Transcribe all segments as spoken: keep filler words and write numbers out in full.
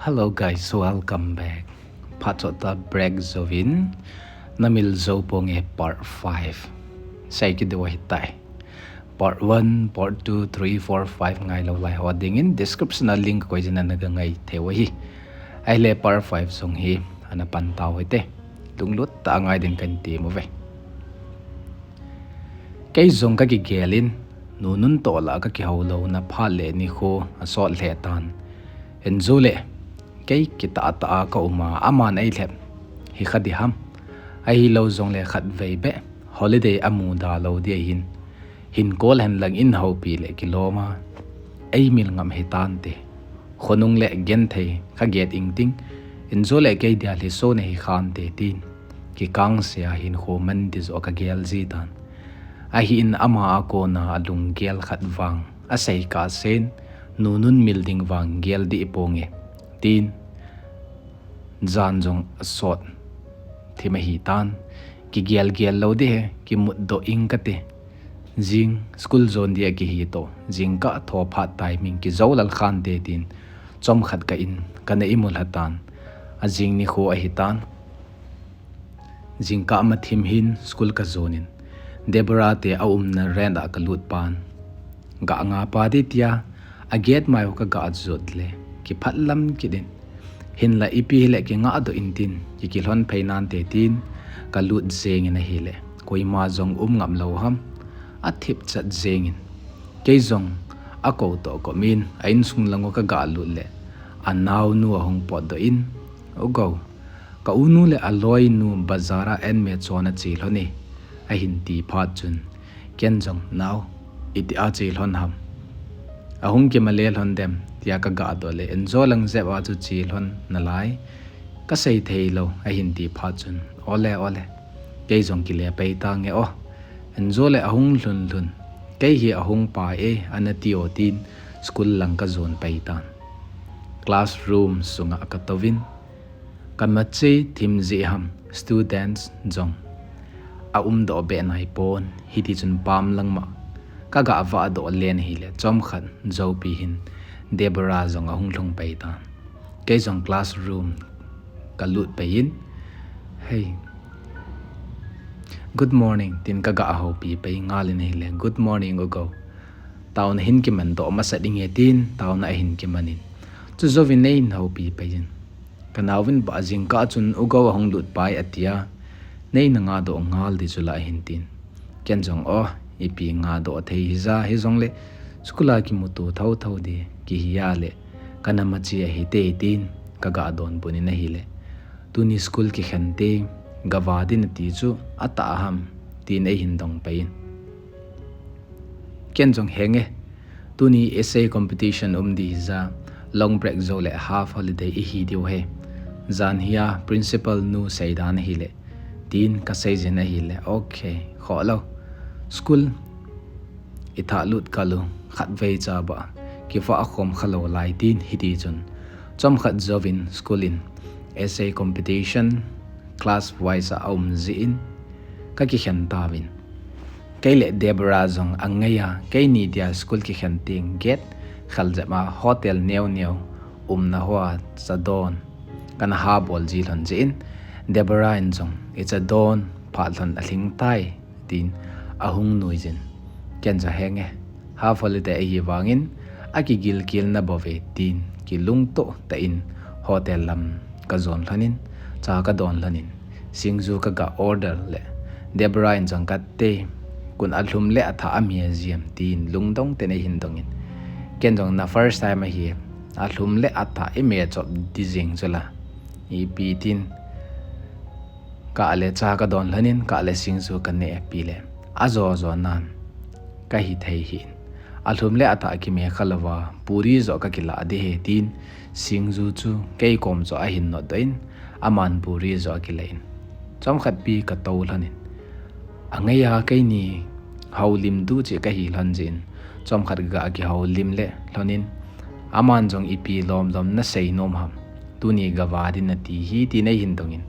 Hello guys, welcome back. Phat chota break jouvin, Namil Jou Ponge part five. Sei kit diu ahitai. Part one, part two, three, four, five ngailou lai ho dingin description a link koi jin ana ga ngai thei u ahi. Ahile part five jong hi ana pan tau hite. Lunglut tah a ngai din kahin ti uve. Kei jong ka kigel in, Nunun toh lah ka kihou louna phat le nikho asot lheh tan. Injo le, kei kitah tah a ka um a, aman ei lhep hi kha di ham. Ahilou jongle khatvei beh holiday amu da lou di ahin, hin call hen lang in houpi le kilom a, ei mil ngam hi tante. Khonung le genthei kha get ing ting, injo le kei dia lhiso na hi khante tin, kikang se a hin kho man di jo ka gel ji tan. Ahin ama a kona alunggel khat vang asei kah sen, Nunun mil ding vang gel di ponge, tin jan jong asot thim ahi tan. Kigel gel lou di he, kimut doh ing kate. Jing school jon dia kihi to, jingkah tho phat timing kijou lal khante tin, chomkhat ka in kana imu lha tan. Ajing nikho ahi tan. Jingkah mathim hin school ka jon in, Deborah te aumna rent a ka lut pan. Ga nga pa di tia, a gate mai ho ka ga jot le, kiphat lam kit in. Hinla ipi hile kinga doh in tin, ki kilhon phei nante tin, ka lut jeng in ahile, koima jong um ngam lou ham, athip chat jeng in. Kei jong ako toh kom in, a insung lang u ka ga lut le, a naonu ahung potdoh in, U Gou, ka unu le a loinu bazar a an me chon a che lhon e, ahin ti phat chun, ken jong, Nao, iti a che lhon ham? Ahung kima le lhon dem, tia ka ga doh le, Injo lang jep a chu che lhon nalai, ka sei thei lou, ahin ti phat chun, Ole, ole, kei jong kile pei tange o. Injo le ahung lhun lhun, kei hi ahung pai e, ana ti o tin, school lang ka jon pei tan. Classroom sunga ka touvin, ka machi thim jeh ham students jong aum doh beh nai pon, hiti chun pam lang ma ka ga vah doh len hile, chomkhat joupi hin Deborah jong ahung lhung pei tan. Kei jong classroom ka lut pei in, Hey, good morning, tin ka ga houpi pei ngal in ahile, Good morning, U Gou. Taona hin kiman doh masa ding e, tin taona ahin kiman in. Chujouvin nei in houpi pei in. Ka naovin ba jingkah chun U Gou ahung lut pai atia, nei na nga doh ngal di chu la ahin tin. Ken jong, O, ipi nga doh thei hija, hijongle school a kimuto thotho di kihi a le, ka na machi ahi te tin, ka ga donbut in ahile, Tuni school kikhen te, gava din ati chu atah ham, tin eihin dong pei in. Ken jong, Henge, tuni essay competition um di hija, long break jou le half holiday ihi diu ahi. Jan hia principal nu seidan ahile, tin ka sei jin ahile, Ok, khoh lou. School i thah lut kal u, khatvei cha ba, kivah khom kha lou lai tin hiti chun, chomkhat jouvin school in essay competition class wise a aum jeh in, ka kikhen tauvin. Kei le Deborah jong angai a, keini dia school kikhen teng gate khel jep a hotel neo neo umna hoa cha don kana ha bol ji lhon jeh in, Deborah in jong i cha don phat lhon alhing tai, tin ahung nui jin. Ken jong, Henge, half holiday ahi vangin, akigilkel na bou ve, tin kilungtoh tah in hotel lam ka jon lhon in, cha ka don lhon in, singju ka ga order le, Deborah in jong, Kate, kun alhum le athah a me jiem, tin lungdong tah in eihin dong in. Ken jong, Na first time ahi, alhum le athah i me chop di jeng chu la, ipi tin, Ka le cha ka don lhon in, ka le singju ka neh pi le, ajo jo nan ka hithei hih in. Alhum le athah kime kha louva, puri jo ka kila di ahi, tin singju chu kei kom jo ahin notdoh in, aman puri jo akila in. Chomkhat pi ka tou lhon in, angai a keini houlim duh cheh ka hi lhon jeh in, chomkhat ga kihoulim le lhon in, aman jong, Ipi lom lom na sei nom ham? Tuni gava din nati hi, tin eihin dong in.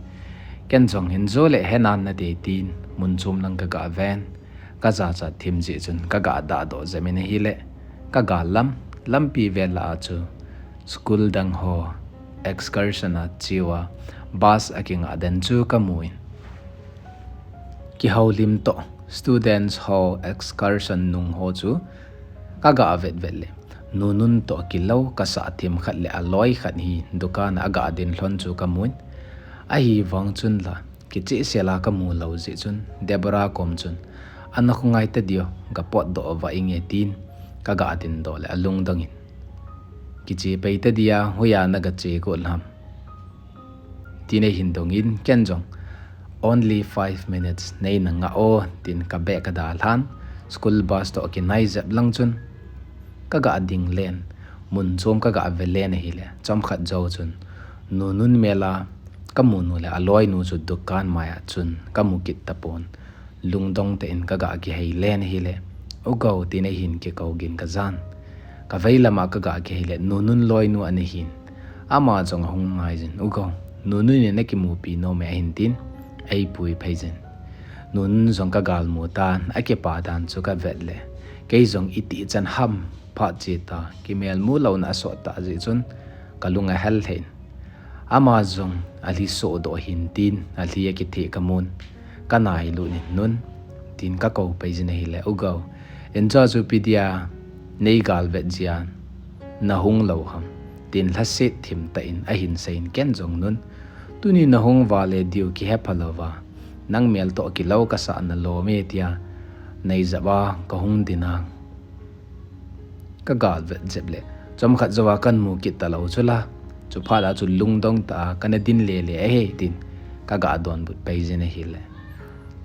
Ken jong, Hin jo le he nan nate, tin mun chom lang ka ga ven. Ka jachat thim jeh chun ka ga dah doh jep in ahile, ka ga lam, lampi vel a chu school dang ho excursion a cheuva bus a kingah den chu kamun. Kihoulim toh students ho excursion nung ho chu kaga vetvet le, Nunun toh kilou kasah themkhat le aloi khat hi dukan a aga din lhon chu kamun. Ahivang chun la, kichehsel a kamu lou jeh chun Deborah kom chun, "Ana khongai tadiu, gapotdoh vah inge," tin kaga dindoh le alungdong in, "Kiche pai tadi a, hoiya naga che got ham?" tin eihin dong in, ken jong, "Only five minutes, neina ngah o," tin ka bag kadalhan, school bus toh kinai jep lang chun kaga ding len, mun chom kaga ve len ahile, chomkhat jou chun Nunun mel a kamu nu le aloinu chu dukan mai a chun kamu kit tapon. Lungdong tah in kaga kihei len ahile, "U Gou," tin eihin kikou gin kajan. Kavei lam a kaga kihei le, Nunun loinu ana hin. Ama jong ahung ngai jin, "U Gou, Nunun in nakimupi nom e," ahin tin, eipui phei jin. Nunun jong kagal mu tan, akipa dan chu kavet le, kei jong iti chan ham phat che ta, kimelmu louna asot tah jeh chun kalung ahel lheh in. Ama jong alhi sohdoh hin tin, alhi akitheh kamun, kanailut in, "Nun," tin kakou pai jin ahile, "U Gou, incha chu ipi dia neigal vet jia nahung lou ham?" tin lhaset thim tah in ahin seiyin, ken jong, "Nun, tuni nahung vale diu kihe phalouva, nang mel toh kilou kasah nalom e," tia neijep a kahung din a kagal vet jep le, chomkhat jouva kamu kit talou chu la, chuphat a chu lungdong tah a kana din lele ahi, tin kaga donbut pai jin ahile,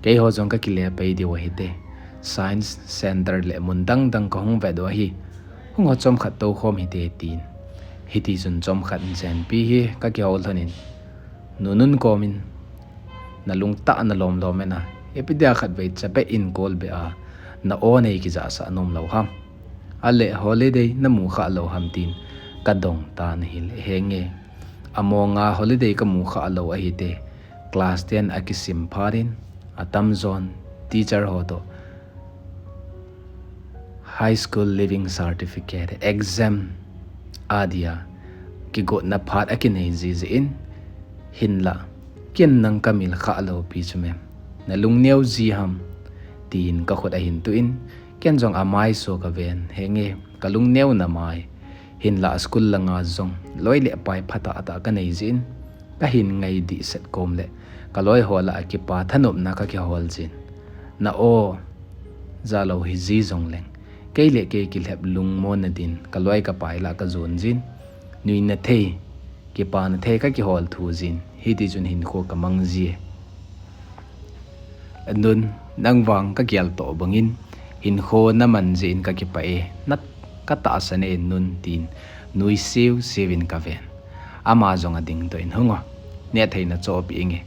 "Keiho jong kakile pai diu ahite, science center le mun dang dang kahung vet u ahi, hung o, chomkhat toukhom hite," tin. Hitichun chomkhat jenpi hi kakihou lhon in, Nunun kom in, "Nalung tah nalom lom e na, ipi dia khatvei chabeh in call beh a na-o neikijahsah nom lou ham? Ale holiday namu khah lou ham?" tin kadong tan ahile, "Henge, among a holiday kamu khah lou ahite, class ten akisim phat in, atamjon teacher ho toh High School Leaving Certificate exam adia kigotna phat akinei jiji in, hinlah ken nang kamil khah lou pi chu mem, nalung neo ji ham?" tin kakhut ahin tuh in, ken jong amaiso kaven, "Henge, kalung neo namai, hinlah school langa jong loi le pai phatah tah kanei jin, kahin ngai dihset kom le kaloi ho lah a kipa thanopna kakihol jin. Na-o jalou hiji jongleng, kei le kei kilhep lungmonna din kaloi kapai lah kajon jin, nuina thei, kipana thei kakihol thu jin, hitichun hinkho kamang ji e. Anun, nang vang kagel toh bangin hinkho naman jeh in kakipah e, na katahsan e Nun," tin nuiseu seu in kaven. Ama jong ading toh in, "Hung o, nehthei nachohpeh inge,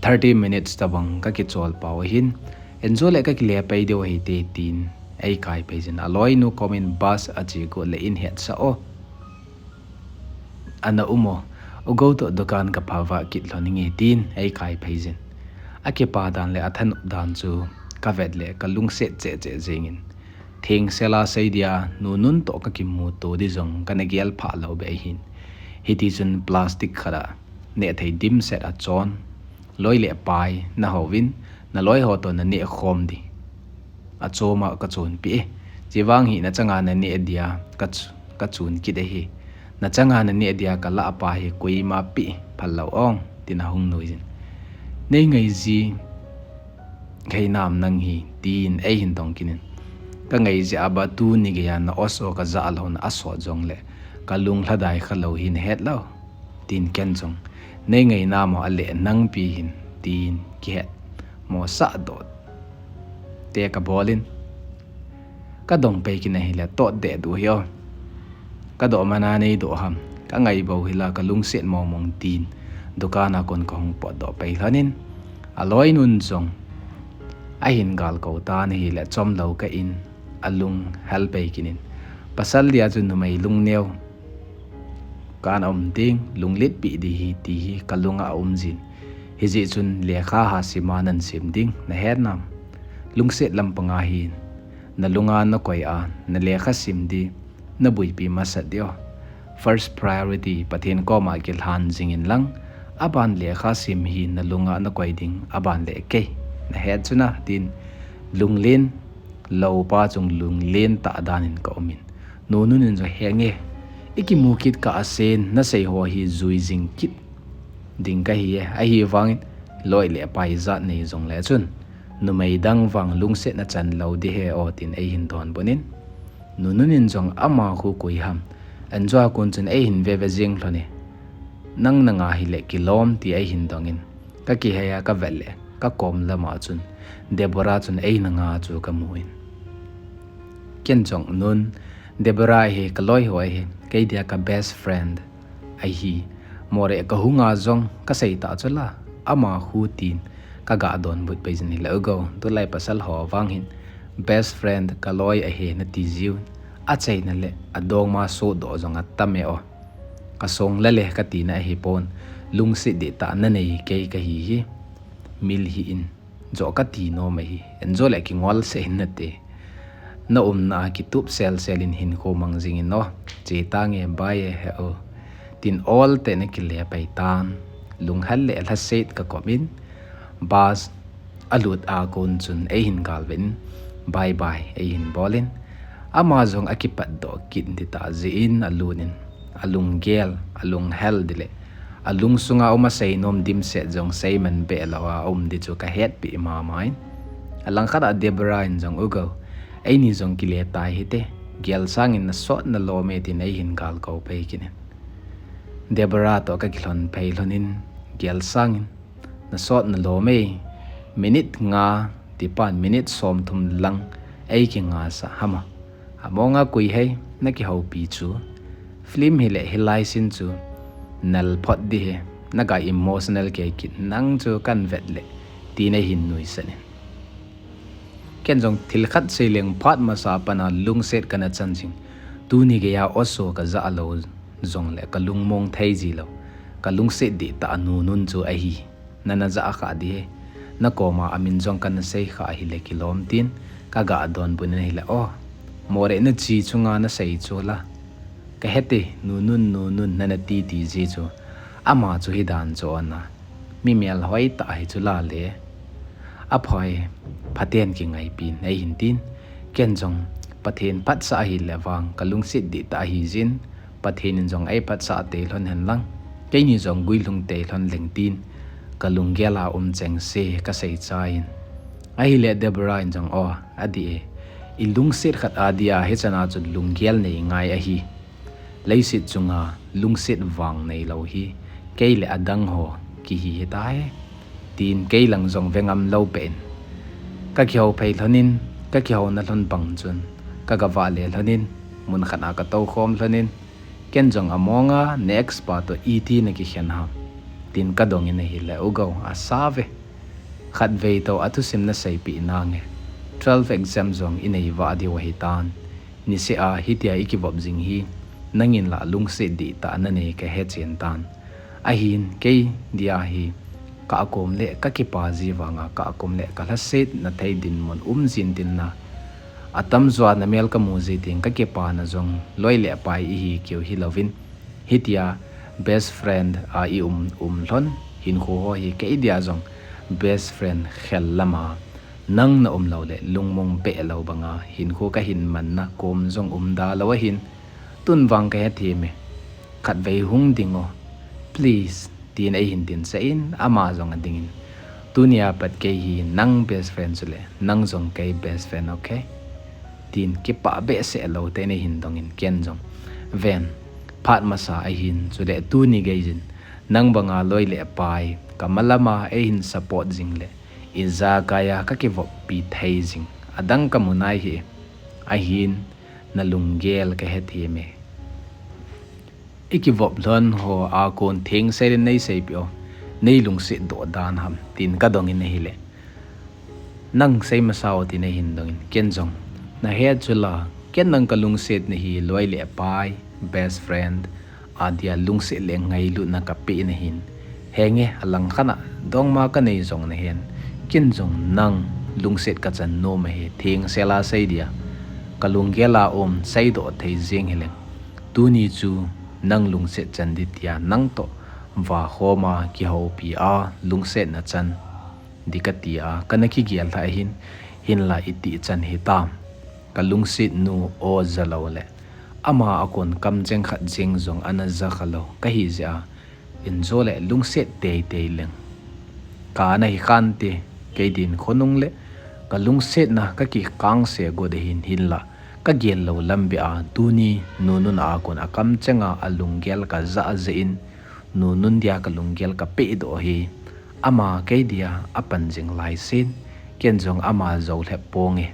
thirty minutes tobang kakichol pau ahin, injo le kakile pai diu ahite," tin eikai phei jin, "Aloinu kom in bus ache got le in hetsah o, ana um o, U Gou toh dukan kapha vah kit lhon inge," tin eikai phei jin. Akipa dan le athanop dan chu kavet le kalungset cheh cheh jeng in, thengsel a sei dia Nunun toh kakimuto di jong kana gel phah lou beh ahin. Hitichun plastic khat a nehthei dimset achon, loi le pai nahou in, naloi ho toh naneh khom di achom a kachonpeh e. Chuvang hi nachanga naneh dia kach-, kachun kit ahi. Nachanga naneh dia kalah pa hi koima peh phal lou ong, tin ahung nuijin. "Nei ngai ji kei nam nang hi?" tin eihin dong kit in, "Kangai ji a ba tuni geiya na-o so kajah louna asot jongle kalung lhadai khalou hi nahet lou," tin ken jong, "Nei ngai nam o, ale nangpi hin," tin kihet mosah doh te kabol in, kadong pai kit in ahile, "Tot deh diu hi o, kadoh mana neidoh ham? Kangai bou hila kalungset mong mong," tin dukan a kon kahung potdoh pai lhon in, aloinun jong ahin galkou tan ahile, chomlou kah in alung hel pai kit in, "Pasal dia chu numei lungneo kana um ding, lunglet peh di hi," ti hi kalunga aum jin. "Hijeh chun lekha ha sim a nahin sim ding nahet nam? Lungset lampang a hin nalunga nakoi a nalekha sim di nabuipi masat di o. First priority Pathen koma kilhan jingin lang, aban le kha sim hi nalunga nakoi ding, aban le kei. Nahet chuna tin lunglen, lopa chung lunglen tah danin ka umin. Nunun in jong henge, ikimu kit kah sen, nasei ho hi jui jing kit ding kahi e, ahivangin loi le pai jat nei jongle chun numei dang vang lungsetna chan lou ding ahi o, tin eihin donbut in. Nunun in jong ama khu koi ham, anjua kon chun eihin veve jing lhon e. Nang nanga hile kilom ti eihin dongin. Ka kihei a kavet le, kakom lama chun Deborah chun eina nga chu kamun. Ken jong nun, Deborah hi kaloi ho ahi, kei dia ka best friend ahi. More kahunga jong kasei ta chu la, ama khu tin kaga donbut pei jin hile ugo, tulai pasal ho vang hin best friend kaloi ahi nati jiu. Achaina le adongma sodoh jong atam e o. Kasong lale katina ahipon, lungset dih tah nanei kei kahi hi. Mil hih in, jo kati nom ahi, enjo le kingol seh in nate. Na umna a kitup selsel in hinkho mang jingin o, che tange bye e he o. Tin ol tah in akile pai tan, lunghel le lhaset kakop in, bus alut a kon chun eihin galvet in, bye bye eihin bol in, ama jong akipatdoh kit ding tah jeh in alut in, alunggel, alunghel ding le alungsunga um asei nom dimset jong seiman beh lou a um ding chu kahetpi mama in. Alangkhat a Deborah in jong ugo, eini jong kile tai hite, gel sangin nasot nalom e tin eihin galkou pei kit in. Deborah toh kakilhon phei lhon in, gel sangin, nasot nalom e, minute nga, tipan minute somthum lang eikinga sah hama. Amonga koi hei, nakihoupi chu. Film hile hilai sin chu nal phot ding hi, naga emotional kei kit nang chu kavet le, tin eihin nuisan in. Ken jong thil khat seileng phat masa pana lungset kana chan jing. Tuni geiya oso kaja lou jongle kalungmong thei jilou, kalungset dih tah Nunun chu ahi. Nana ja kha ding hi, nakoma amin jong kana sei kha hile kilom tin kaga donbut in ahile o. More nache chunga nasei chu la, kahete, Nunun, Nunun nana titi ji chu. Ama chu hidan chu ona, mi melhoi tah hi chu la le. Aphai, phaten kingaipi in eihin tin. Ken jong Pathen phatsah ahile vang kalungset dih tah ahi jin, Pathen in jong eiphatsah tei lhon hen lang, keini jong guilhung tei lhon leng tin kalunggel a um chengse kasei chai in. Ahile Deborah in jong o, adih e, ilungset khat adia hichana chun lunggel nei ngai ahi. Leiset chunga lungset vang neilou hi kei le adang ho kihi hitai, tin kei lang jong ve ngam lou peh in, kakihou phei lhon in, kakihouna lhon bang chun kaga vale lhon in, mun khat a katoukhom lhon in, ken jong amonga next pa toh iti nakikhen ham, tin kadong in ahile ugo, asa ve. Khatvei toh athusim naseipeh nange, twelve exam jong inei vah diu ahitan. Niseh a hitia ikivop jing hi, nangin la lungset dih tah nanei kahe chen tan. Ahin kei dia hi, kakom le kakipa ji vanga kakom le kalhasetna thei dinmun um jin tin na, atamjo a namel kamu ji tin kakipana jong loi le pai ihi keu hilouvin, hitia best friend a ium um lhon hinkho ho hi kei dia jong best friend khel lama nang naum lou le lungmong beh lou banga hinkho kahin manna kom jong umda lou ahin, tun vang kahethem e, khatvei hung ding o, please, tin eihin tinsah in ama jong adingin, tunia pat kei hi nang best friend chule nang jong kei best friend, okay? Tin kipah behseh lou tah in eihin dongin ken jong, ven, phat masa ahin chule tuni geijin nang banga loi le pai kamalama eihin support jing le ijakaiya kakivoppi thei jing adang kamu nai hi, ahin nalunggel kahethem e. Ikivop lhon ho a kon thengsel in neiseipeh o, neilungset doh dan ham, tin kadong in ahile, nang sei masa o tin eihin dongin, ken jong, nahet chu la, ken nang kalungsetna hi loi le pai, best friend adia lungset le ngailutna kapeh in ahin, henge, alangkhat a dongma kanei jong nahen, ken jong nang lungset kachan nom ahi, thengsel a sei dia kalunggel a um seidoh thei jeng hileng, tuni chu nang lungset chan ding tia nang toh vakhom a kihoupi a lungsetna chan ding kati a kana kigel lha ahin, hinla iti chan hitam. Ka lungset nu o ja lou le ama a kon kamcheng khat jeng jong ana ja kha lou kahi jeh a, injo le lungset teitei leng kana hi khante. Kei din khonung le ka lungsetna ka kikangse got ahin, hinla ka gel lou lam beh a tuni nunun a kon a kamcheng a alunggel ka ja jeh in, nunun dia ka lunggel ka pehdoh hi ama kei dia apan jing lai sin, ken jong ama jou lhep ponge,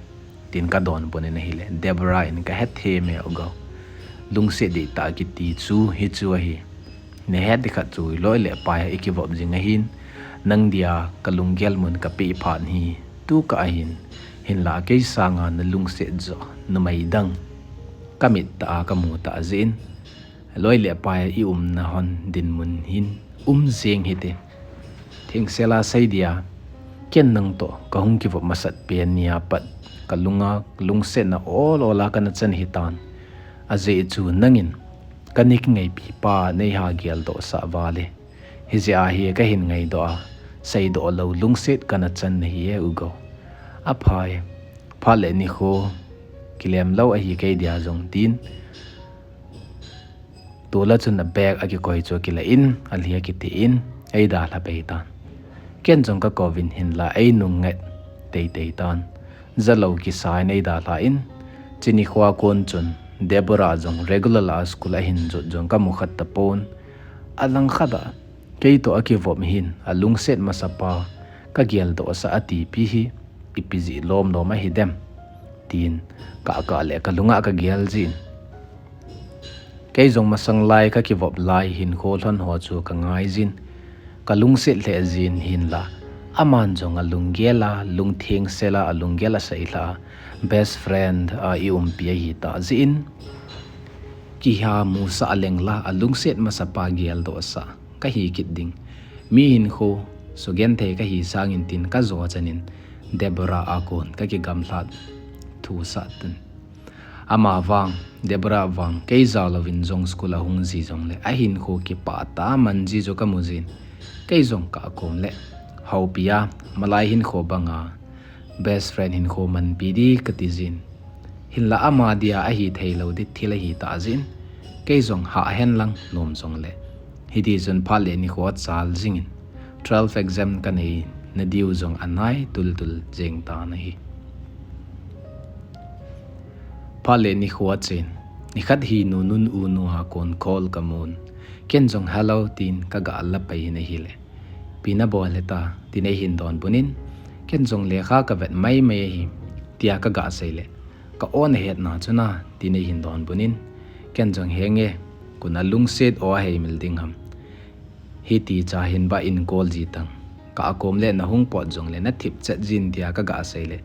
tin ka donbut in ahile, Deborah in ka hethem e u gou. Lungset ding tah kiti chu hichu ahi. Na het ding khat chu loi le pai a i kivop jing ahin, nang dia ka lunggel mun ka peh phat hi tu kah ahin, hinla kei sanga na lungset jo numei dang ka mit tah a ka mu tah jeh in, loi le pai a i umna hon dinmun hin um jeng hite. Thengsel a sei dia, ken nang toh ka hung kivop masat pen nia pat ka lunga lungsetna ol ol a kana chan hitan. Ajeh chu nangin ka ni kingaipi pa nei ha geldoh sah vale, hijeh a hi ka hin ngaidoh a, seidoh lou lungset kana chan nahi e u gou. Aphai, phat le nikho kilem lou ahi kei dia jong, tin tula chun a bag a kikoi chu akila in, alhi akiti in, eidalha pei tan. Ken jong ka kouvin, hinla einung nget teitei tan. Jalou kisa in eidalha in, chuni nikho a kon chun Deborah jong regular a school ahin jot jong ka mu khat tapon. Alangkhat a kei toh akivop hin alungset masapa ka geldoh sah atipi hi ipi jeh lomlom ahi dem, tin ka kah le ka lunga ka gel jin. Kei jong masang lai ka kivop lai hinkho lhon ho chu ka ngai jin, ka lungset lheh jin, hinla aman jong alunggel a, lungthengsel a, alunggel a seilha a, best friend a i umpi ahi tah jeh in, kiha musah leng la alungset masapa geldoh sah ka hi kit ding. Mi hinkho sugenthei ka hi sangin, tin ka jo chan in Deborah a kon ka kigamlhat thusah tan. Ama vang, Deborah vang, kei jao louvin jong school a hung ji jongle ahinkho kipah tah a man ji chu ka mu jin. Kei jong ka kom le houpi a, malai hinkho banga best friend hinkho manpi ding kati jin. Hinla ama dia ahi thei lou ding thil ahi tah jeh in, kei jong hah hen lang nom jongle, hiti chun phat le nikho achal jingin, twelve exam ka nei na diu jong anai tultul jeng tan ahi. Phat le nikho achen, nikhat hi nunun u nu a kon call ka mun. Ken jong hello tin ka ga la pai in ahile, ipi na bol hita, tin eihin donbut in, ken jong lekha ka vet maimai ahi, tia ka ga sei le, ka o na hetna chu na, tin eihin donbut in, ken jong henge, koi a lungset o a heimil ding ham. Hiti cha hin ba in call ji tang. Ka kom le na hung pot jongle na thip chet jin, tia ka ga sei le,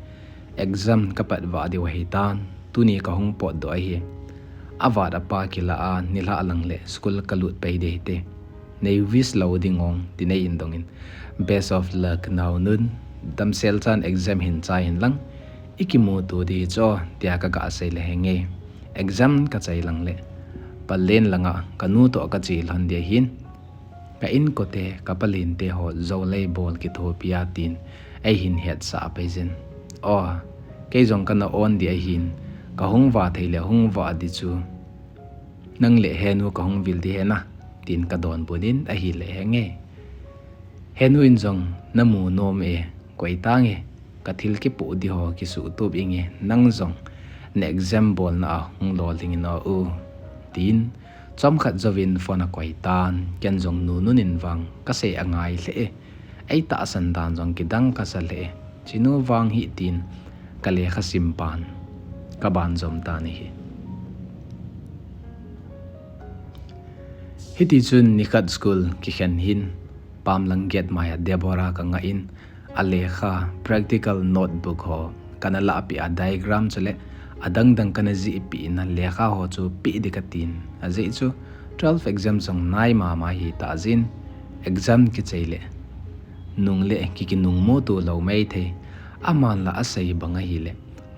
exam ka pat vah diu ahi tan, tuni ka hung potdoh ahi. Avat apa kila a, nilhah lang le school ka lut pai ding hite. Nei wish lou ding ong, tin eihin dongin. Best of luck naonun, damsel chan exam hin chai in lang, i kimuto ding chu, tia ka ga sei le, henge, exam ka chai lang le palen langa ka nu toh ka che lhon ding ahin, ka inkote, ka palente ho jou lei bol kithopi a, tin eihin hetsah pai jin. O, kei jong ka na on ding ahin, ka hung vah thei le hung vah ding chu, nang le henu ka hung vil ding hena, tin ka donbut in ahile, henge, henu in jong na mu nom e, koi tange, ka thil kipoh ding ho kisuhtup inge, nang jong na exam bolna a hung lolhing in o u, tin chomkhat jouvin phone akoi tan. Ken jong nunun in vang ka sei angai lheh e, ei tahsan dan jong kidang kasa lheh e, chinu vang hi, tin ka lekha sim pan ka ban jom tan ahi. Hiti chun nikhat school kikhen hin, pamlang gate mai a Deborah ka ngah in, alekha, practical notebook ho ka na lahpeh a, diagram chule adang dang ka na jihpeh in, lekha ho chu peh ding ka tin, ajeh chu twelve exam jong nai mama ahi tah jeh in, exam kichai le nung le ki kinungmoto lou maithei, aman la asei bang ahile,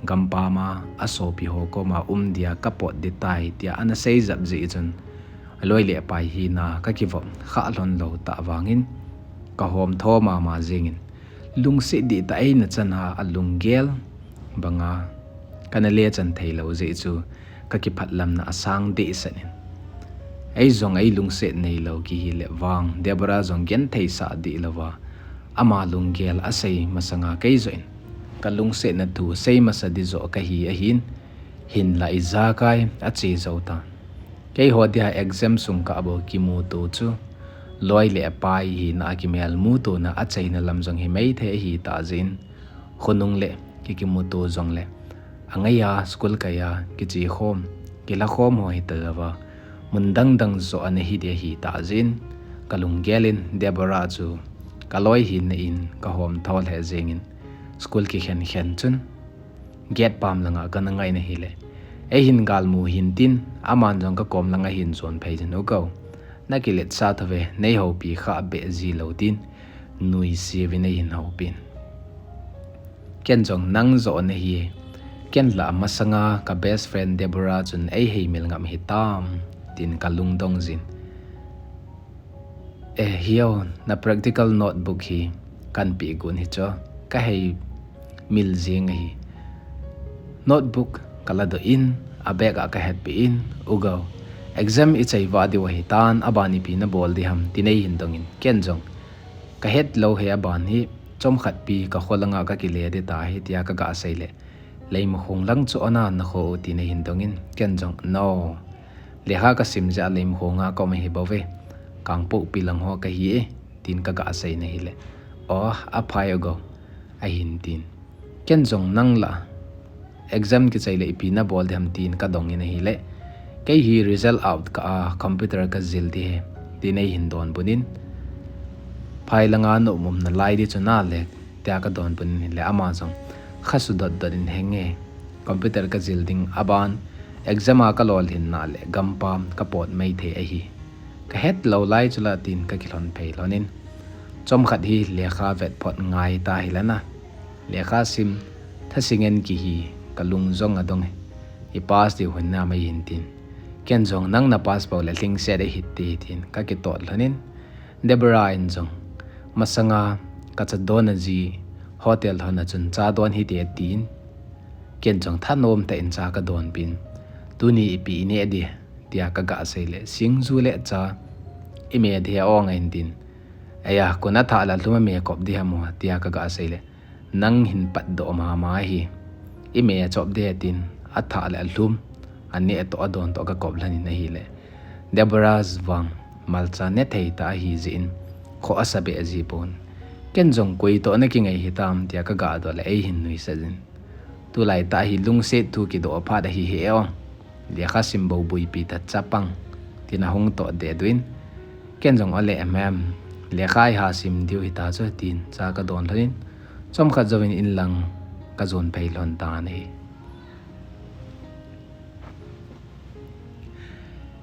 gampam a asopi ho koma um dia ka pot ding tai, tia ana sei jep jeh chun, Aloi le apai hina kakivop kha lhon lou tah vangin, kahom tho mama jengin, lungset dih tah eina chan a alunggel banga kana lechan thei lou jeh chu kakiphatlamna asang dehset in. Eijong eilungset neilou kihi le vang, Deborah jong genthei sah dih louva, ama lunggel asei masanga keijoh in kalungsetna thu sei masa ding joh kahi ahin, hinlah ijakai ache jou tan. Keiho dia exam sung kah bou kimuto chu, loi le apai hina a kimelmutona achaina lam jong himai thei ahitah jeh in, khonung le kikimuto jongle angaiya school kaiya kichekhom, kilhakhom ho hita louva, mun dangdang joh ana hi ding ahitah jeh in, kalunggel in Deborah chu kaloi hina in kahom tho lheh jengin, school kikhen khen chun gate pam langa kana ngai in ahile, eihin galmu hintin, aman jong kakom langa ahin jon phei jin, U Gou, nakiletsah thou ve, neihoupi kha beh ji lou, tin nuisat in eihin houpin. Ken jong, Nang joh nahi e, ken lah masanga ka best friend Deborah chun eiheimil ngam hitam, tin kalungdong jin. Eh, hiyo, na practical notebook hi kanpeh gon hichu, kaheimil jeng ahi. Notebook kaladoh in, abag a kahetpeh in, U Gou, exam ichai vah diu ahitan, aban ipi nabol ding ham, tin eihin dongin, ken jong, Kahet lou hi, aban hi chomkhat pi kakho langa kakile ding tahi, tia kaga seile, Leimakhong lang chu ana nakho u, tin eihin dongin, ken jong, No, lekha kasim jeh a Leimakhong a kaum ahi bouve, Kangpokpi lang ho kahi e, tin kaga sei in ahile, O, aphai, U Gou, ahin tin. Ken jong, Nang lah exam kichai le ipi nabol ding ham, tin kadongin ahile, Kei hi result out kah a computer kajil ding ahi, tin eihin donbut in, Phai langa naum um nalai ding chu nale, tia kadonbut in ahile, ama jong kha sudotdot in, Henge, computer kajil ding, aban exam a kalolhinna le gampam kapot maithei ahi. Kahet lou lai chu la, tin kakilhon phei lhonin, Chomkhat hi lekha vet phot ngai ta hile na, lekha sim thasingen kihi, kalung jong adong e, ipass diu hun nam eihin tin. Ken jong, Nang napass bou le lhingset ahite, tin kakitot lhonin, Deborah in jong, Masanga kacha donna ji hotel lhona chun cha don hite, tin, ken jong thanom tah in cha kadonpin, Tuni ipi ineh ding, tia kaga seile, Singju le cha ime ding ahi, ahin tin. Eia, kon athah le alhum ame kop ding ham, tia kaga seile, Nang hin patdoh mama ahi, ime chop ding, tin, athah le alhum aneh toh adon toh kakop lhonin ahile, Deborah vang malcha nethei tah ahi jeh in, kho asa behseh pon. Ken jong, Koi toh nakingai hitam, tia kaga doh le eihin nuisat in, Tulai tah hi lungset thu kidoh phat ahi hi e, lekha sim bou buipi tah chapang, tin ahung toh dehduh in, ken jong, Ole, Ma'am, lekha iha sim diu hita chu, tin cha kadon lhonin, chomkhat jouvin inlang kajon phei lhon tan ahi.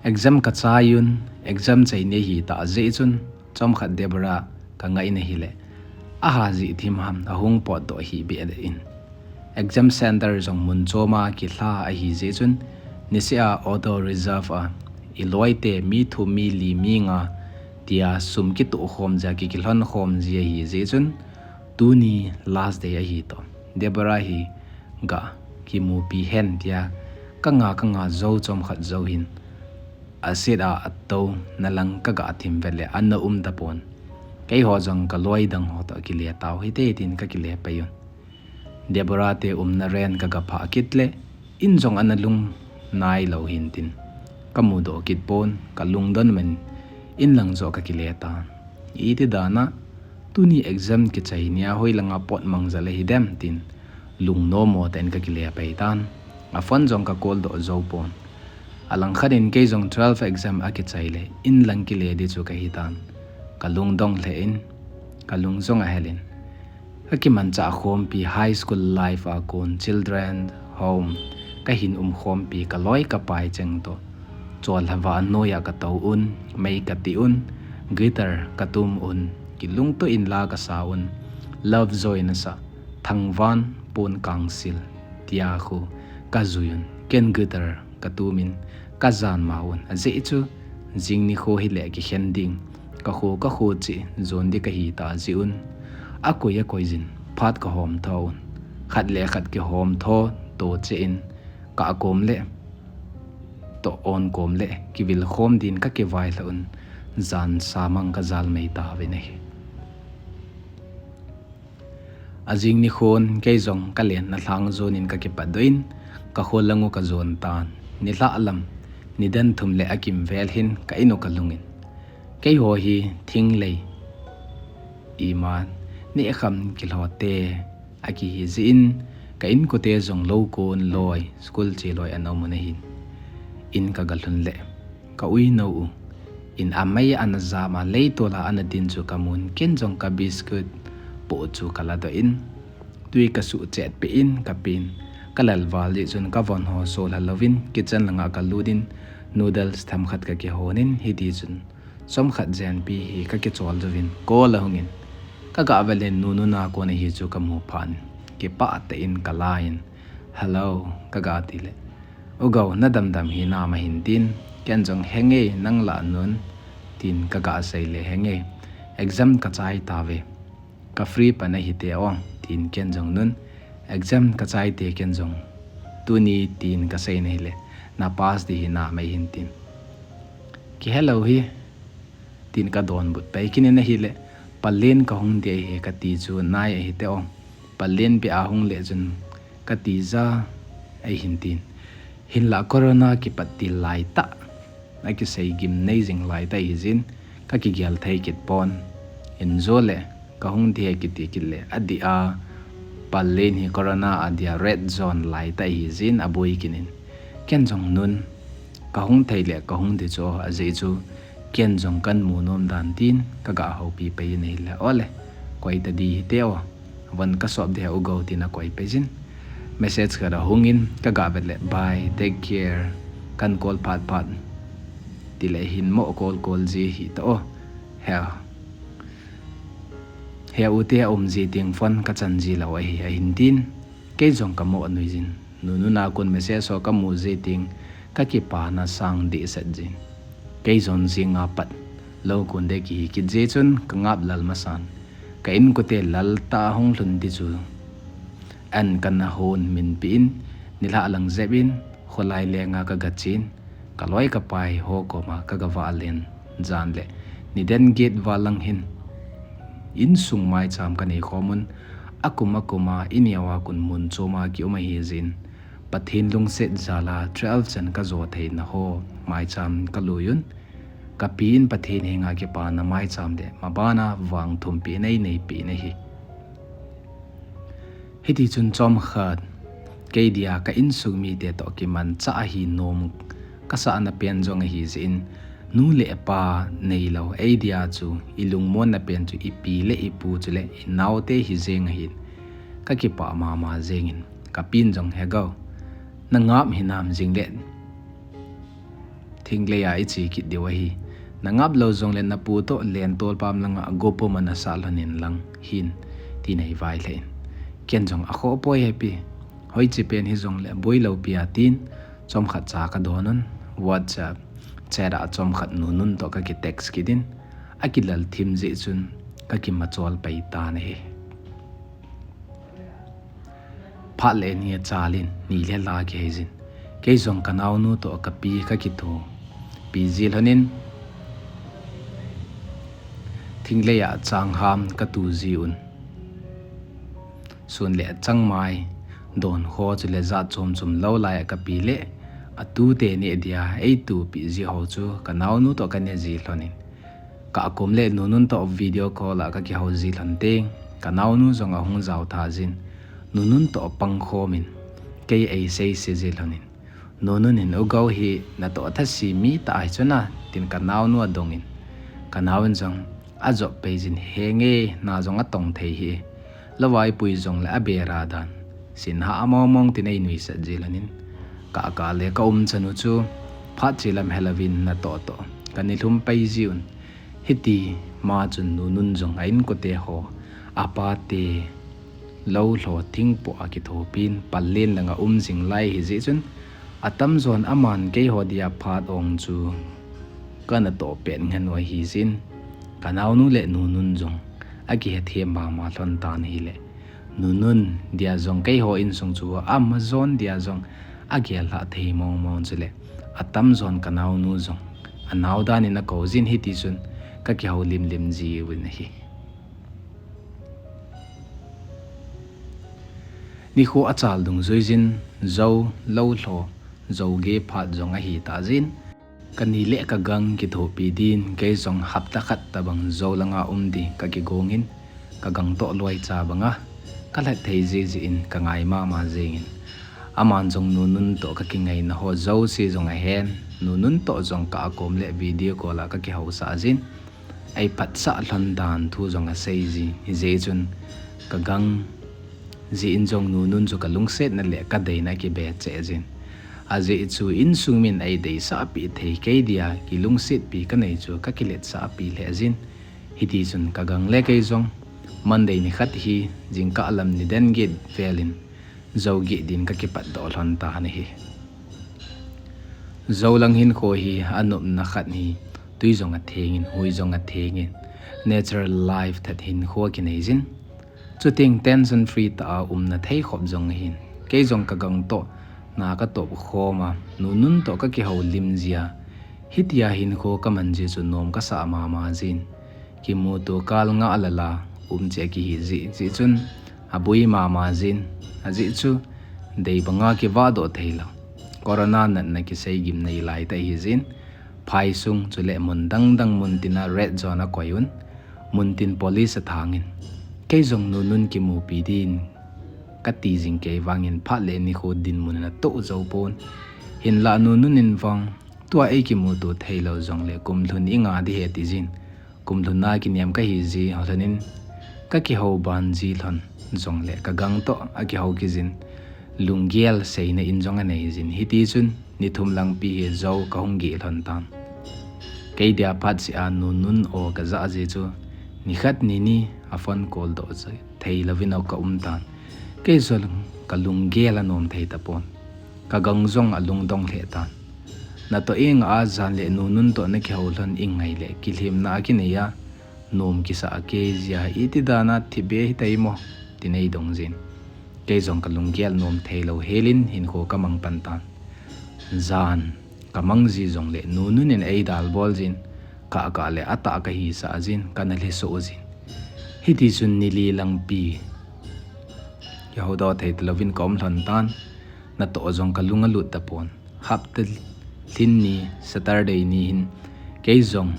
Exam kachai un, exam chai ni ahitah jeh chun, chomkhat Deborah kangai in ahile, aha jeh thim ham ahung potdoh hih beh in, exam center jong mun choma kilha ahi jeh chun, niseh a auto reserve a iloite mi thum, mi li, mi nga tia sum kitoh khom jia, kikilhon khom ji ahi jeh chun, tuni last day ahi toh, Deborah hi ga kimupi hen, tia kanga kanga jou chomkhat jou hin, aset a atouna lang kaga thim vet le ana um tapon. Keiho jong kaloi dang ho toh kile tau hite, tin kakile pei un. Deborah te umna rent kaga phah kit le, in jong ana lung nailou hin tin, kamudoh kit pon, kalungdon man, inlang joh kakile tan. Iti dan a, tuni exam kichai nia hoilanga pot mang jal ahidem, tin lungnommo tah in kakile pei tan. A phone jong ka call doh jou pon. Alangkhat in kei jong twelve exam akichai le, inlang kile ding chu kahitan. Kalungdong lheh in, kalung jong ahel in, kakimanchah khompi high school life a kon children home kahin um khompi kaloi kapai cheng toh, cholhava noiya katou un, mei kati un, guitar katum un, kilungtoh in la kasa un, love joy nasah, Thangvan pon kangsil, tia khu kajui un, ken guitar katumin kajanma un, ajeh chu Jing nikho hile kikhen ding, kakho kakho cheh jon ding kahi ta jeh un, akoi akoi jin phat kahom tho un, khat le khat kihom tho to cheh in, kah kom le toh on kom le kivil khom din kakivailhah un, jan sa mang kajal mai tauvin ahi. Ajing nikhon kei jong kalenna lhang jonin kakipatdoh in, kakho lang u kajon tan. Nilhah lam, nidan thum le akimvel hin ka in u kalhungin, keiho hi thinglei iman nehkham kilhote akihi jeh in, ka inkote jong lou kon loi, school che loi ana umun ahin, in kagalhun le ka uinou u in amai ana jam a, leitol a ana din chu kamun, ken jong ka biscuit poh chu kaladoh in, twi kasuh chetpeh in kapen, kalal val jeh chun kavon ho solha louvin kitchen langa kalut in, noodles themkhat kakihon in, hitichun chomkhat jenpi hi kakichol jouvin call ahungin, kagah vet le Nunun a kon ahi chu kamu phat in, kipah tah in kala in, Hello, kagah tile, U Gou, nadamdam hinam ahin tin, ken jong, Henge, nang la Nun, tin kagah sei le, Henge, exam kachai tauve, ka free pan ahite o, tin ken jong, Nun, exam kachai te ken jong, tuni tin kasei na hile, na pass ding hinam ahin tin, Kihelou hi, tin kadonbut pai kit in ahile, Palen kahung ding ahi kati chu nai ahite o, Palen beh a hung le chun kati ja ahin tin, hinlah corona kipat til laitah, akisei gimnei jing laitah ahi jeh in, kakigel thei kit pon, in jo le kahung ding ahi kiti kit le adih a, Palen hi corona a dia red zone laitah ahi jeh in aboi kit in, ken jong, Nun, kahung thei le kahung ding chu ajeh chu ken jong kanmu nom dan tin kagah houpi pai in ahile, Ole, koi ta ding hite o, von kasop ding U Gou, tin akoi pai jin, message khat ahungin kagah vet le, Bye, take care, kan call phat phat, tile hin mo call call ji hita o, he he ute aum ji teng phone kachan ji lou ahi, ahin tin, kei jong kamo nui jin, Nunun a kon message ho kamu ji teng kakipana sang dehset jin, kei jong jing a pat lou kon ding kihi kit jeh chun kangap lal masan, ka inkote lal tah a hung lhun ding chu an kana hon minpeh in, nilhah lang jep in kholai lenga kagachen, kaloi kapai ho koma kagavah len jan le, nidan get val lang hin insung maicham kanei khomun, akum akum a ineo a kon mun chom a kium ahi jeh in, Pathen lungset jal a twelve chan kajo theina ho maicham kalui un, kapi in Pathen henga kipana maicham le maban a vangthumpeh na eineipeh in ahi. Hitichun chomkhat kei dia ka insung mite toh kimanchah ahi nom kasahna pen jong ahi jeh in, nu le pa neilou ei dia chu ilungmonna pen chu ipi le ipu chule inaote hi jeng ahin, kakipah mama jengin, kapin jong, He Gou, nangap hinam, jingle thinglei a iche kit diu ahi, nangap lou jongle napu toh lentol pam langa gopum ana sah lhon in lang hin, tin eivai lheh in, ken jong, Akhoh poi hepi, hoiche pen hijongle boilou pi a, tin chomkhat cha kadon un, WhatsApp chat a chomkhat Nunun toh kaki text kit in, akilal thim jeh chun kakimachol pai tan ahi. Phat le ni achal in, ni le la kihei jin, kei jong kanaonu toh kapi kakithopi ji lhon in, thinglei a changham katu ji un, sun le changmai donkho chule jat chom chom lou lai a kapi le atute neh dia eitupeh ji ho chu kanaonu toh kane ji lhon in, kah kom le Nunun toh video call a kakihou ji lhon teng, kanaonu jong ahung jao tha jin, Nunun toh pangkhom in, kei eiseise ji lhon in, Nunun in, U Gou hi natoh thase mi tah ahi chuna, tin kanaonu adong in, kanao'n jong ajop pai jin, Henge, na jong atong thei hih e, lou a ipui jongle abera dan, sinhah mong mong, tin einuisat ji lhon in, kah kah le kaumchan u chu phat che lam helouvin natoh toh kane lhum pai ji un, hiti ma chun Nunun jong a inkote ho, apate lou lho thingpoh a kithopin Palen langa um jing lai ahi jeh chun, atamjon aman keiho dia phat ong chu kana toh pet ngen u ahi jin. Ka naonu le Nunun jong akihethem mama lhon tan ahile, Nunun dia jong keiho insung chu amajon dia jong agel lhah thei mong mong chule, atamjon ka naonu jong anao dan in akou jin, hitichun kakihou limlim jiuvin ahi. Nikho achal dungjui jin, jou, lou lho, jou ge phat jong ahi ta jin. Ka ni le ka gang kithopi din, kei jong hapta khat tabang jou langa um di kakigong in, ka gang toh loi cha banga kalhat thei jiji in ka ngai mama jeng in. Aman jong Nunun toh kakingaina ho jouse jong ahen, Nunun toh jong ka akom le video call a kakihou sah jin. Ei phatsah lhon dan thu jong asei ji, hijeh chun ka gang jeh in jong Nunun chu ka lungsetna le ka deina kibe cheh jin. Ajeh chu insung min ei deisah pi thei kei dia kilungset pi kanei chu kakiletsah pi lheh jin. Hitichun ka gang le kei jong Monday nikhat hi jingkah lam nidan get vel in jou geh din kakipatdoh lhon tan ahi. Jou lang hinkho hi anopna khat hi, tui jong atheng in, hui jong atheng in, natural life that hinkho kinei jin. Chuteng tension free tah a umna thei khop jong ahin. Kei jong ka gang toh na katoh khom a, Nunun toh kakihou lim jia, hitia hinkho kaman ji chu nom kasah mama jin. Kimuto kal ngah lala um cheh kihi jeh chun aboi mama jin. Ajeh chu dei banga kivahdoh theilou, corona natna kisei gimnei laitah ahi jin. Phaisung chule mun dangdang muntin a red zone akoi un, muntin police athang in, kei jong Nunun kimupi din kati jing kei vangin phat le nikho dinmun in atoh jou pon. Hinlah Nunun in vang tua ei kimuto theilou jongle kum lhun inga di ahi ti jin. Kum lhun a kiniam kahi ji ho lhon in, kakihou ban ji lhon jongle ka gang toh akihou kit jin. Lunggel seina in jong anei jin, hitichun ni thum lang pi hi jou kahung geh lhon tan. Kei dia phatseh a Nunun o kajah ji chu nikhat nini a phone call doh chu theilouvin o ka um tan. Kei jong ka lunggel anom thei tapon. Ka gang jong alungdong lheh tan. Natoh inga jan le Nunun toh nakihou lhon ingai le kilhemna akinei a, nom kisah akei jia, iti dan a thibe hitai mo, tin eidong jin. Kei jong ka lunggel nom theilou helin hinkho kamang pan tan. Jan kamang ji jongle Nunun in eidalbol jin, kah kah le atah kahisah jin, kana lhesoh jin. Hitichun ni li lang pi kihoudoh thei talouvin ka um lhon tan. Natoh jong kalung alut tapon. Hapta lhin ni Saturday ni hin kei jong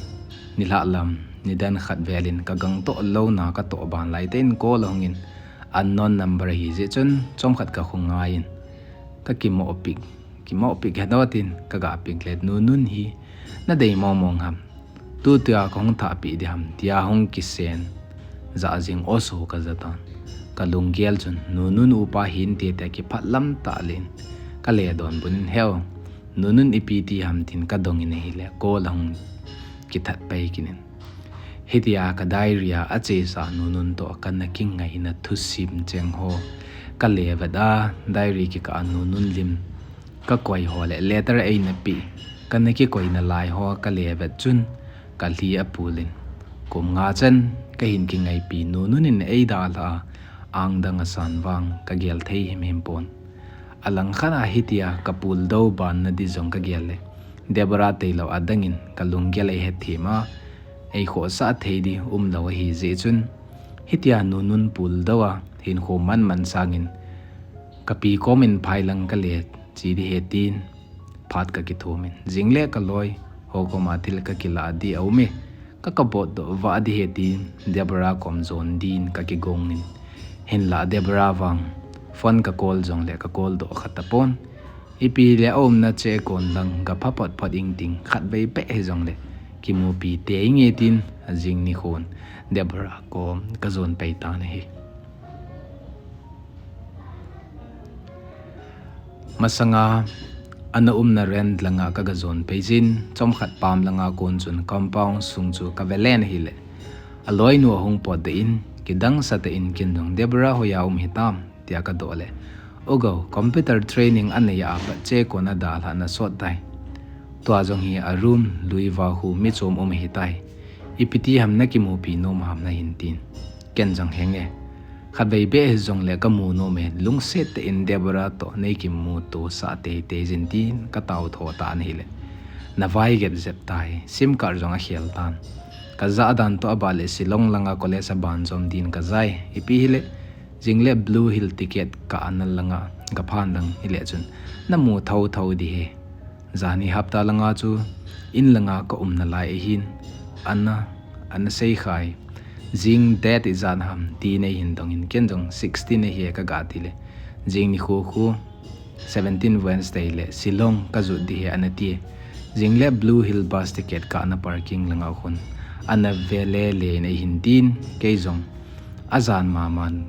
nilhah lam nidan khat vel in ka gang toh louna katoh ban laitah in call ahung in, unknown number ahi jeh chun chomkhat kakhongai in, kakimoh pick, kimoh pick hedoh tin kaga pick le, Nunun hi nadei mong mong ham, tutua kahung thahpeh di ham, tia hung kisen jah jing oso kaja tan. Ka lunggel chun Nunun upa hinte tia kiphat lam tah le in kale donbut in, Heu, Nunun ipi ti ham, tin kadong in ahile call ahung kithat pai kit in. Hitia ka diary a achesa Nunun toh kana kingaina thusim cheng ho kale vet a, diary kikah a Nunun lim kakoi ho le letter eina peh, kana kikoina lai ho kale vet chun kalhi apul in, kum nga chan kahin kingaipi Nunun in eidalhah a, angdang asan vang kagel thei himhim pon. Alangkhat a hitia kapul dou banna di jong kagel le, Deborah tailou adang in ka lunggel eihethem a, eikhohsah thei di umlou ahi jeh chun, hitia Nunun pul dou a hinkho manman sangin kapi kom in phailang kale che di ahi tin phat kakithum in, jing le kaloi ho koma thil kakilah di aume, ka kabotdoh vah di ahi tin Deborah kom jon din kakigong in, hinlah Deborah vang phone ka call jongle ka call doh kha tapon. Ipi le aumna chekon lang gapha phot phot ing ting, khatvei beh hijongle kimupi tei inge tin ajing nikhon Deborah kom kajon pai tan ahi. Masanga ana umna rent langa kagajon pai jin, chomkhat pam langa kon chun compound sung chu kave len ahile, aloinu ahung potdoh in, kidang satah in ken jong, Deborah, hoiya um hitam, tia kadoh le, Ugo, computer training anei a pat chekon adalhah nasot tai. Tua jong hi a room lui uva khu mi chom um ahitai. Ipi ti ham na kimupi nom ham na hin tin. Ken jong henge. Khatvei beh hijongle ka mu nom e, lungset tah in Deborah toh nei kimuto sah teitei jin tin ka tao tho tan ahile. Na vai gep jep tai, sim card jong a khel tan. Ka ja dan toh a bale Shillong langa college a ban jom din ka jai. Ipi hile, jingle Blue Hill ticket ka ana langa ka phan lang hile chun. Na mu thotho di he. Jani hapta langa chu in langa ka umna lai ahin. Ana, ana sei khai. Jing date ijat ham ti nei hin dong in ken jong sixteen ahi ka ga ti le. Jing nikho khu seventeen Wednesday le Shillong ka jot di he ana ti. Jingle Blue Hill bus ticket ka ana parking langa khun. Ana ve le le in ei hin tin kei jong. A jan maman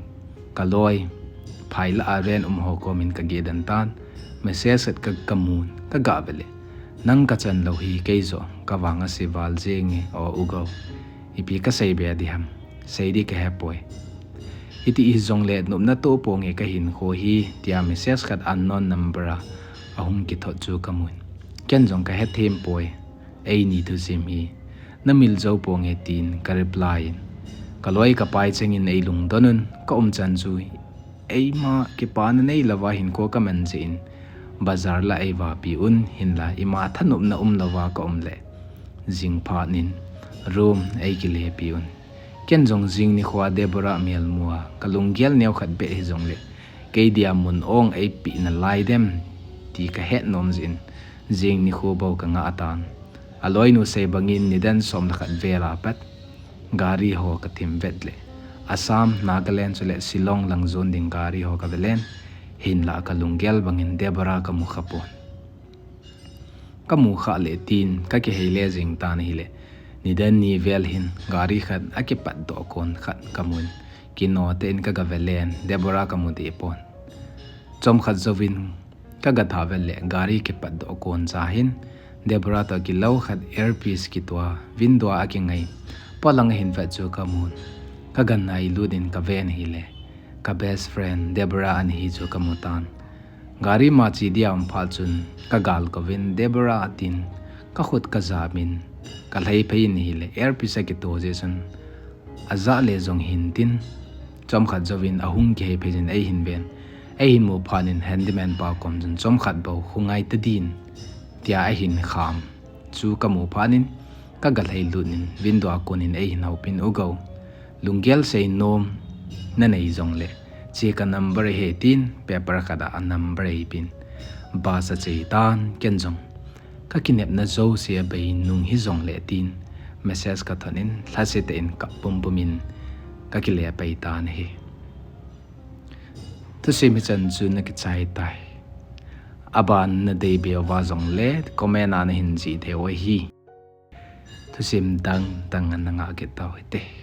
ka loi. Phai la a ren um ho komin ka ge dan tan. Message khat ka, ka mun, ka ga ve le. Nang ka chan lo hi kei jo, ka vang a si val jing e, o u go. Ipi ka sei be di ham. Sei di ka he poi. Hiti hijongle nopna to ponge ka hinkho hi, tia message khat unknown number a, a hung kithot chu ka mun. Ken jong ka he them poi. Eini thusim hi. Na mil jo ponge tin ka reply in. Ka loi ka pai chengin ei lungdon un, ka um chan chu. Eima kipana nei lova hinkho ka man jeh in. Bazar la ei vapi un, hinla ima thanopna um lova ka um le. Jing phat nin, room ei kilepi un. Ken jong jing nikho a Deborah mel mu a, ka lunggel neo khat beh hijongle. Kei dia mun ong ei pi na lai dem, ti ka het nom jeh in. Jing nikho bou ka ngah tan. A loinu sei bangin nidan som le khat vel a pat. Gari ho ka thim vet le. Assam, Nagaland chule Shillong lang jon ding gari ho ka velen. Hinla ka lunggel bangin Deborah ka mu kha pon. Ka mu kha le tin, ka kihei le jing tan ahile. Nidan ni vel hin, gari khat a kipat doh kon khat ka mun. Kino te in ka ga velen, Deborah ka mu di pon. Chom khat jouvin, ka ga tha vel le, gari kipat doh kon cha hin. Deborah toh kilo khat earpiece kitua, window a kingai. Polang a hin vet chu ka mun. Ka ga nai lut in ka ven ahile. Ka best friend, Deborah ana hi chu ka mu tan. Gari ma chi dia um phat chun, ka gal kovin Deborah atin, ka khut ka jamin, ka lhai phei in ahile, earpiece a kito jeh chun, a ja le jong hin tin, chom khat jouvin a hung kihei phei jin ei hin ven, ei hin mu phat in handyman pa kom chun chom khat bou khu ngai ta din, tia a hin kham, chu ka mu phat in, ka ga lhai lut in, window a kon in ei hin haupin u go. Lunggel sei nom na nei jongle, che ka number he tin, paper khat a a number ei pin. Bus a chei tan ken jong. Ka kinepna jouse a bei nung hijongle tin, message ka thot in, lhase tah in kap pumpum in, ka kile pai tan ahi. Thusim hichan chu na kichai tai. Aban na dei be uva jongle, comment a na hin jih thei u ahi. Thusim dang dang ana ngah kit tau hite.